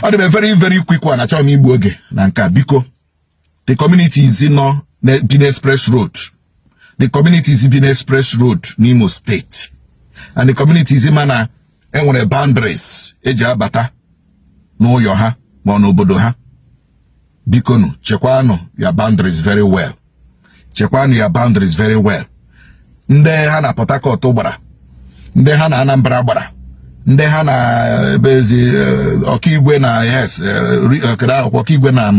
Ọ dị m a very, very quick one. Achọghị m igbu oge na nke a. Biko, the communities nọ bi n'Express Road, the communities bi n'Express Road n'Imo State and the communities ma na enwere boundaries eji abata n'ụyọ ha ma ọ n'obodo ha, bikonu, chekwanụ your boundaries very well. Chekwanụ your boundaries very well. Ndị ha na Port Harcourt gbara, ndị ha na Anambra gbara, ndị ha na ebe ezi Ọkaigwe na, yes, kedu akwụkwọ Ọkaigwe na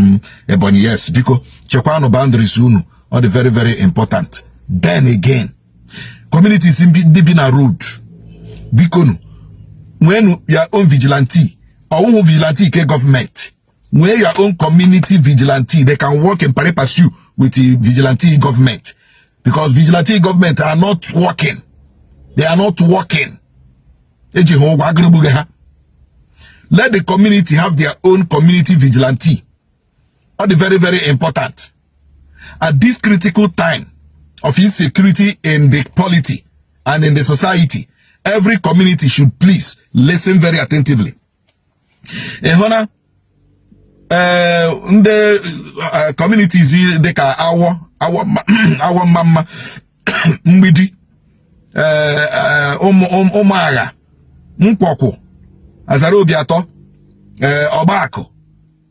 Ebonyi, yes, biko chekwanụ boundaries unu. Ọ dị very, very important. Then again, communities ndị bi na road, bikonu, nweenụ your own vigilante. Ọwụhụ vigilante ke gọọmenti, nwee your own community vigilante. They can work in pari passu with the vigilante government, because vigilante government are not working. They are not working. Eji ha ụgwọ agụrụgbughị ha. Let the community have their own community vigilante. Ọ dị very, very important at this critical time of insecurity in the polity and in the society. Every community should please listen very attentively. Ị hụ na ndị communities dịka Awọ, Awọ mma mma, Mgbidi, Ụmụagha, Nkwọkwụ, Azara Obi Atọ, Ọgbakụ,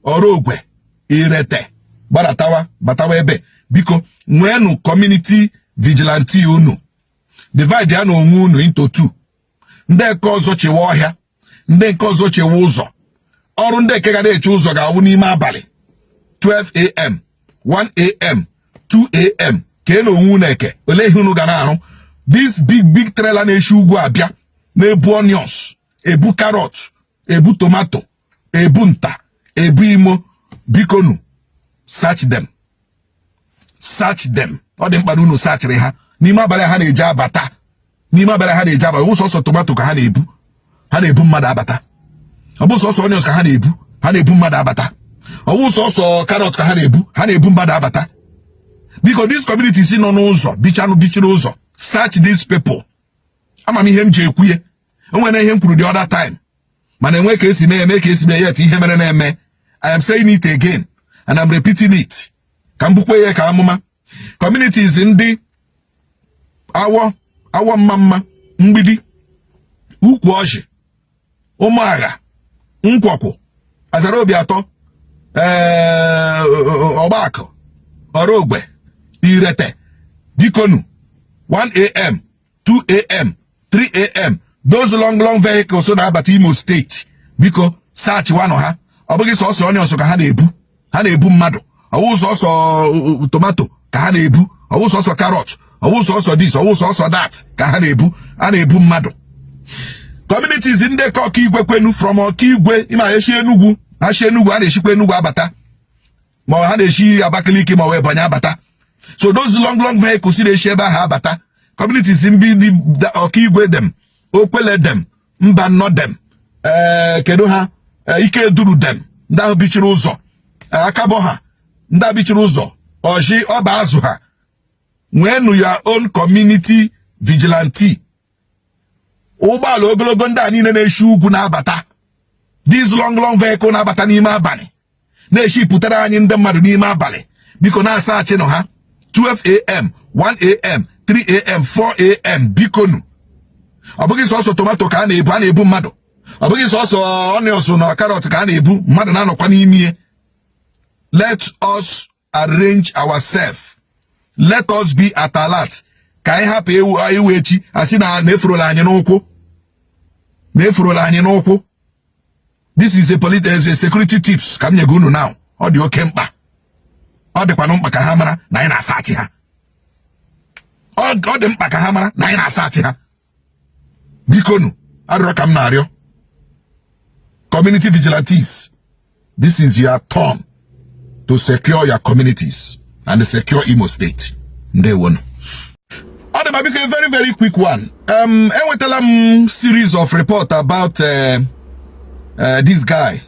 Ọrọgwe, Irete, gbadatawa batawa ebe, biko nweenụ community vigilante unu. Divide ya na onwe unu into two. Ndị nke ọzọ chewe ọhịa, ndị nke ọzọ chewe ụzọ. Ọrụ ndị eke ga na-eche ụzọ ga-awụ n'ime abalị, 12 a.m., 1 a.m., 2 a.m., ka na onwe unu eke. Olee ihe unu ga na-arụ? This big, big trailer na-eshi ugwu abịa, na-ebu onions, ebu carrot, ebu tomato, ebu nta, ebu imo, bikonu, search them, search them. Ọ dị mkpa na unu sachịrị ha n'ime abalị ha na-eji abata. N'ime abalị ha na-eji abata, ọ bụ sọsọ tomato ka ha na-ebu? Ha na-ebu mmadụ abata. Ọ bụ sọsọ onions ka ha na-ebu? Ha na-ebu mmadụ abata. Ọ bụ sọsọ carrot ka ha na-ebu? Ha na-ebu mmadụ abata. Biko, these communities nọ n'ụzọ, bichanụ, bichiri ụzọ, search these people. Ama m ihe m ji ekwu ya. Enwere ihe m kwuru the other time, mana enwe ka esi mee eme, ka esi mee yet ihe mere na-eme. I am saying it again and I'm repeating it ka m bukwe ya ka amụma. Communities ndị Awọ, Awọ mma mma, Mgbidi, Ukwu Ọjị, Ụmụagha, Nkwọkwụ, Azara Obi Atọ, Ọgbakụ, Ọrọgwe, Irete, bikonu, 1 a.m., 2 a.m., 3 a.m., those long, long vehicles na-abata Imo State, biko search wanụ ha. Ọ bụghị sọsọ onions ka ha na-ebu, ha na-ebu mmadụ. Ọ bụ sọsọ tomato ka ha na-ebu? Ọ bụ sọsọ carrot? Ọ bụ sọsọ this? Ọ bụ sọsọ that ka ha na-ebu? A na-ebu mmadụ. Communities ndị ka Ọkaigwe kwenu, from Ọkaigwe, ịma eshi Enugwu, ha shi Enugwu, a na-eshikwa Enugwu abata, ma ha na-eshi Abakaliki ma ọ Ebonyi abata. So those long, long vehicles na-eshi ebe ahụ abata, communities ndị Ọkaigwe dem, Okwele dem, Mba Nnọ dem, ee, kedu ha, Ike Duru dem, ndị ahụ bichiri ụzọ, Akabọ ha, ndị ahụ bichiri ụzọ, Ọjị Ọba, Azụ ha, nweenụ your own community vigilante. Ụgbọala ogologo ndị a niile na-eshi ugwu na-abata, these long, long vehicle na-abata n'ime abalị, na-eshi pụtara anyị ndị mmadụ n'ime abalị, biko na-asa achịnụ ha 12 a.m., 1 a.m., 3 a.m., 4 a.m. Bikonu, ọ bụghị sọsọ tomato ka a na-ebu, a na-ebu mmadụ. Ọ bụghị sọsọ onions na carrot ka a na-ebu, mmadụ na-anọkwa n'ime. Let us arrange ourselves. Let us be at alert ka anyị hapụ ewu iwu echi asị na na-efurola anyị n'ụkwụ, na-efurola anyị n'ụkwụ. This is a security tips ka m nyego unu now. Ọ dị oke mkpa, ọ dịkwanụ mkpa ka ha mara na anyị na-asachi ha. Ọ dị mkpa ka ha mara na anyị na-asachi ha. Bikonu, arịrịọ ka m na-arịọ community vigilantes: this is your turn to secure your communities and secure Imo State. Ndewonu. Ọ dị ma, biko, a very, very quick one. Enwetala m series of report about this guy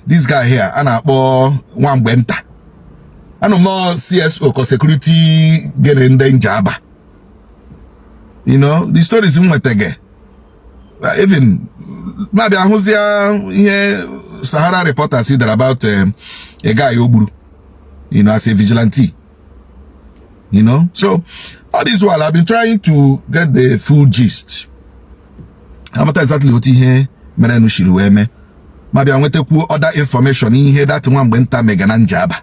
here a na-akpọ Nwamgbe Nta. Anụ m nọ CSO ka security gịnị ndị Njaba. You know the stories m nwetaga, even na-abịa ahụzia ihe Sahara Reporters dere about a guy o gburu as a vigilante. So all this while I've been trying to get the full gist, amata exactly otu ihe mere shiri wee mee, ma bịa nwetakwuo other information, ihe that nwa mgbe nta mega na Njaba,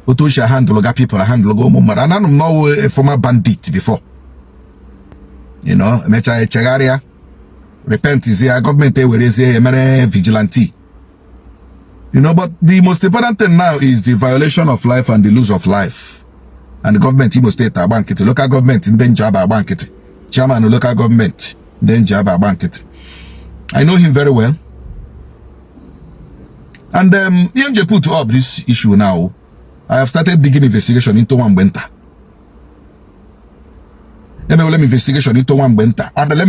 otu o si handle ga people, handle ga ụmụ mmadụ. Ananụ m n'ọwụ a former bandit before, emechaa echegharịa, repentizie, gọọmenti ewerezie ya mere vigilante. But the most important thing now is the violation of life and the loss of life, and the gọọmenti Imo Steeti agba nkịtị, local gọọmenti ndị Njaba agba nkịtị, chairman local gọọmenti ndị Njaba agba nkịtị. I know him very well. And ihe m ji put up this issue now, I have started digging investigation into nwa mgbe nta. Emewele m investigation into nwa mgbe nta, and let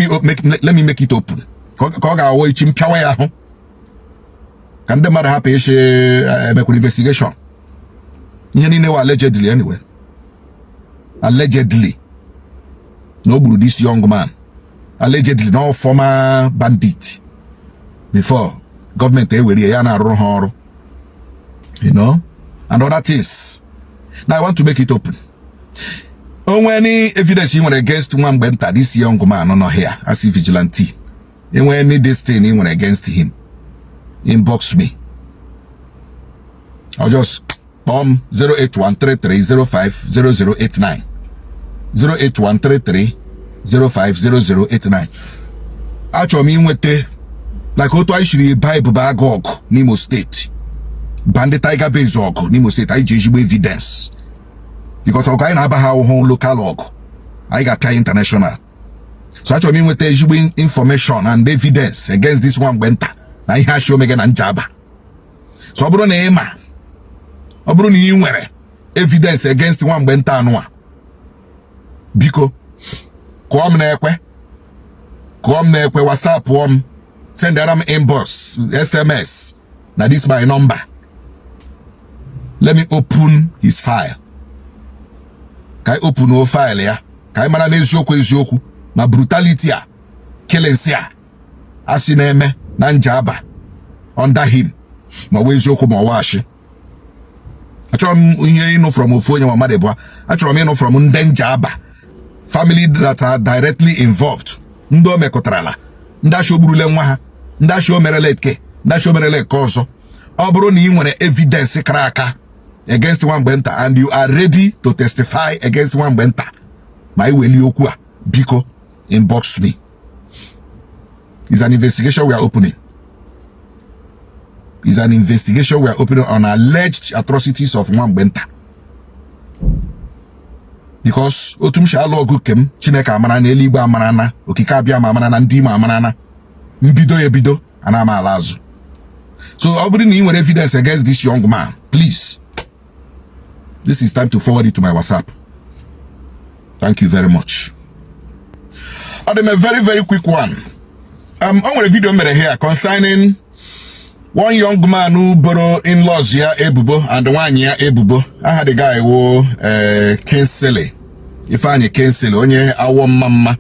me make it open ka ọ ga-awọ ichi mpịawa ya ahụ, ka ndị mmadụ hapụ ịshị emekwara investigation. Ihe niile wa allegedly anyway, allegedly na o gburu this young man, allegedly na ọ former bandit before gọọmenti ewere ya na-arụrụ ha ọrụ and other things. Now I want to make it open. Onwe any evidence ị nwere against nwa mgbe nta, this young man nọ here as a vigilante, enwe any this thing ị nwere against him, inbox me or just kpọọ m 08133050089, 08133050089. Achọrọ m inweta, like otu anyị siri baa Ebube Agụ ọgụ n'Imo Steeti, ba ndị Tiger Base ọgụ n'Imo Steeti, anyị ji ezigbo evidence, because ọgụ anyị na-aba ha ahụhụ local ọgụ, anyị ga-apịa international. So achọrọ m inweta ezigbo information and evidence against this one mgbe nta na ihe ashi omega na Njaba. So ọ bụrụ na ị ma, ọ bụrụ na ị nwere evidence against nwa mgbe nta anụ a, biko kụọ m n'ekwe, kụọ m n'ekwe, WhatsApp m, sendara m inbox, SMS na this my number. Let me open his file, ka anyị open o file ya, ka anyị mara n'eziokwu eziokwu ma brutality a, killings a asị na-eme na Njaba under him, ma ọ bụ eziokwu ma ọ washi. Achọrọ m ihe ịnụ from ofu onye ma mmadụ abụọ. Achọrọ m ịnụ from ndị Njaba family that are directly involved, ndị o mekọtarala, ndị achị ogburule nwa ha, ndị achị o merela eke, ndị achị o merela eke ọzọ. Ọ bụrụ na ị nwere evidence kara aka against nwa mgbe nta and you are ready to testify against nwa mgbe nta, ma ị welie okwu a, biko inbox me. Is an investigation we are opening. Is an investigation we are opening on alleged atrocities of nwa mgbe nta, because otu m si alụ ọgụ kem, Chineke amara na eluigwe amara na okike abịa ma amara na ndị Imo amara na mbido ya ebido ana m ala azụ. So ọ bụrụ na ị nwere evidence against this young man, please, this is time to forward it to my WhatsApp. Thank you very much. Ọ dị m a very very quick one. O nwere video mere here concerning one young man who boro in-laws ya ebubo and nwaanyị ya ebubo. Aha the guy wo Kingsley Ifeanyi Kingsley, onye awọ mma mma,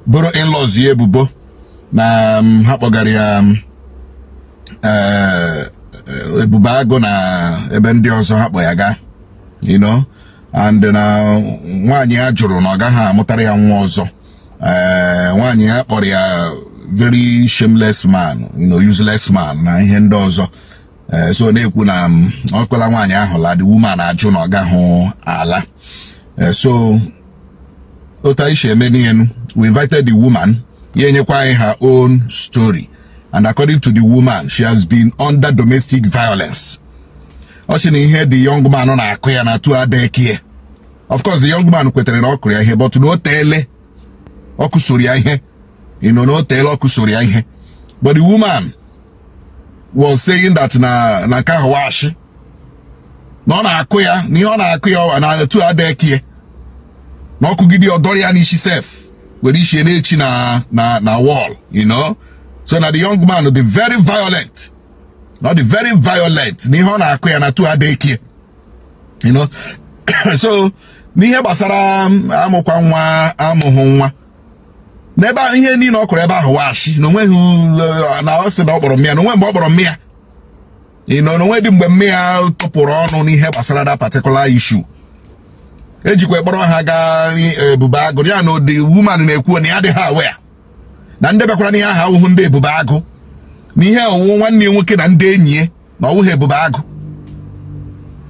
boro in-laws ya ebubo na ha kpọgara ya Ebube Agụ na ebe ndị ọzọ ha kpọ ya gaa, and na nwaanyị ya jụrụ na ọ gaghị amụtara ya nwa ọzọ. Nwaanyị ya kpọrọ ya very shameless man, useless man na ihe ndị ọzọ. So na-ekwu na ọ kwela nwaanyị ahụ la, the woman ajụ na ọ gaghị ala. So otu anyị si eme n'elu, we invited the woman, ya enyekwa anyị her own story, and according to the woman, she has been under domestic violence. Ọ sị na ihe the young man na-akụ ya na tu adekie. Of course, the young man kwetere na ọ kụrụ ya ihe, but na o teele ọ kụsoro ya ihe, na o teele ọ kụsoro ya ihe. But the woman was saying that na nke ahụ washi, na ọ na-akụ ya, na ihe ọ na-akụ ya na tu adekie, na ọkụgide ọ dọrọ ya n'isi sef, were isi na-echi na wall. So na the young man dị very violent, not the very violent, na ihe ọ na-akụ ya na tu adekie. So n'ihe gbasara amụkwa nwa, amụghị nwa. N'ebe ahụ, ihe niile ọ kụrụ ebe ahụ washi na onweghị na ọ sị na ọ kpọrọ mmịa, na onwe mgbe ọ kpọrọ mmịa ị nọ n'onwe dị, mgbe mmịa tụpụrụ ọnụ n'ihe gbasara that particular issue. Ejikwa kpọrọ ha gaa Ebube Agụ ya na the woman na-ekwu na ya adịghị aware na ndị bịakwara n'ihe ahụ awụhụ ndị Ebube Agụ, na ihe ọwụwụ nwanne ya nwoke na ndị enyi ya, na ọwụghị Ebube Agụ.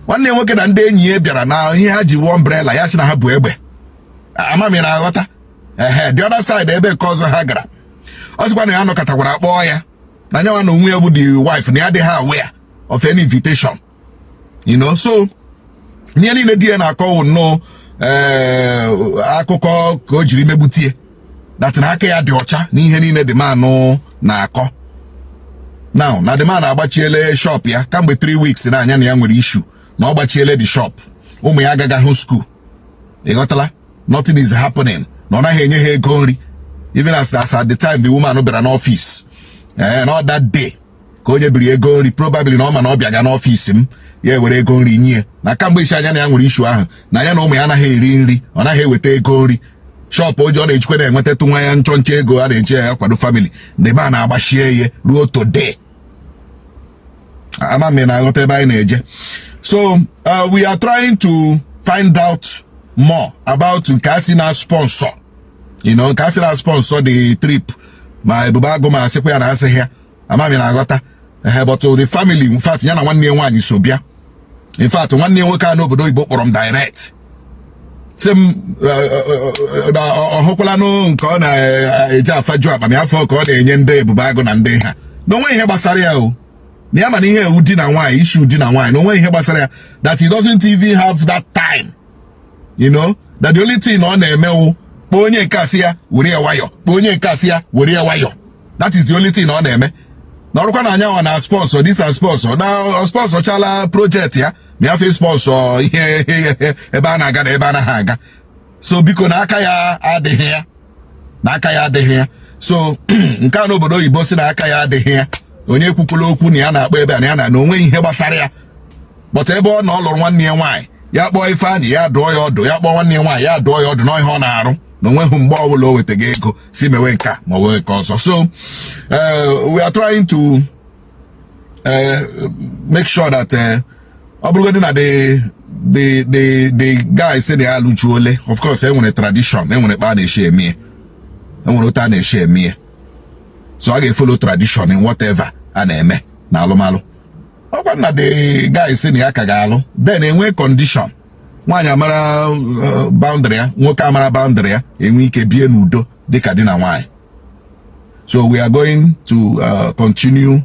Nwanne ya nwoke na ndị enyi ya bịara na ihe ha ji wuo umbrella ya, sị na ha bụ egbe. Ama m ị na-aghọta. Ehe, the other side, ebe nke ọzọ ha gara, ọ sịkwa na ya nọkọtakwara kpọọ ya na nyanwa na onwe ya bụ the wife, na ya adịghị aware of any invitation. So ihe niile di ya na-akọ wụ nnọọ akụkọ ka o jiri megbutie that na aka ya dị ọcha n'ihe niile the man na-akọ. Now, na the man agbachiele shop ya kamgbe 3 weeks na anya na ya nwere issue, na ọ gbachiele the shop, ụmụ ya agaghị ahụ school. Ị ghọtala? Nothing is happening, na ọ naghị enye ha ego nri, even as at the time the woman bịara n'ọfịs na that day ka onye biri ego nri, probably na ọ ma na ọ bịaga n'ọfịs m, ya ewere ego nri nye. Na kamgbe isi anya na ya nwere issue ahụ, na ya na ụmụ ya anaghị eri nri, ọ naghị eweta ego nri. Shop oji ọ na-ejikwa na-enwetatụ nwa ya nchọ nchọ ego a na-eji ya kwado family, ndị be a na-agbachie ihe ruo today. Ama m na-aghọta ebe anyị na-eje. So we are trying to find out more about nke a si na sponsor, nke a si na sponsor the trip, ma Ebube Agụ ma asịkwa ya na asịghị ya. Ama m na-aghọta. Ehe, but the family, in fact, ya na nwanne ya nwaanyị so bịa. In fact, nwanne ya nwoke a n'obodo oyibo kpọrọ m direct, sị m na ọ hụkwalanụ nke ọ na-eji afaju akpa m afọ ka ọ na-enye ndị Ebube Agụ na ndị ha, na onwe ihe gbasara ya o, na ya ma na ihe ewu di na nwaanyị, issue di na nwaanyị, na onwe ihe gbasara ya, that he doesn't even have that time, that the only thing ọ na-emewu, kpọọ onye nke asị ya were ya nwayọ, kpọọ onye nke asị ya were ya nwayọ. That is the only thing ọ na-eme. Na ọrụkwa na anyanwụ na sponsor this and sponsor na sponsor chala project ya, ma ya fe sponsor ihe ebe a na-aga na ebe a naghị aga. So biko, na aka ya adịghị ya, na aka ya adịghị ya. So nke a n'obodo oyibo si na aka ya adịghị ya, onye kwukwula okwu na ya na-akpọ ebe a na ya na onwe ihe gbasara ya. But ebe ọ na ọ lụrụ nwanne ya nwaanyị, ya kpọọ Ifeanyị, ya dụọ ya ọdụ, ya kpọọ nwanne ya nwaanyị, ya dụọ ya ọdụ na ihe ọ na-arụ, na onweghị mgbe ọbụla o wetaga ego si mewe nke a ma ọ wee nke ọzọ. So we are trying to make sure that ọ bụrụgodị na the guy sị na ya alụjuole, of course enwere tradition, enwere kpa a na-eshi eme, enwere otu a na-eshi eme. So a ga-efollow tradition in whatever a na-eme na alụmalụ. Ọkwa na the guy sị na ya ka ga-alụ, then enwe condition, nwaanyị amara boundary ya, nwoke amara boundary ya, enwe ike bie n'udo dịka di na nwaanyị. So we are going to continue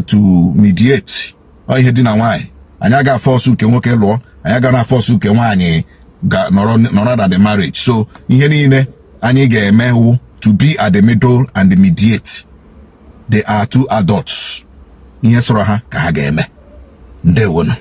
to mediate. Ọ ihe di na nwaanyị, anyị aga aforce nke nwoke lụọ, anyị aga na aforce nke nwaanyị ga nọrọ nọrọ na the marriage. So ihe niile anyị ga-eme wụ to be at the middle and mediate. They are two adults. Ihe sọrọ ha ka ha ga-eme. Ndewonu.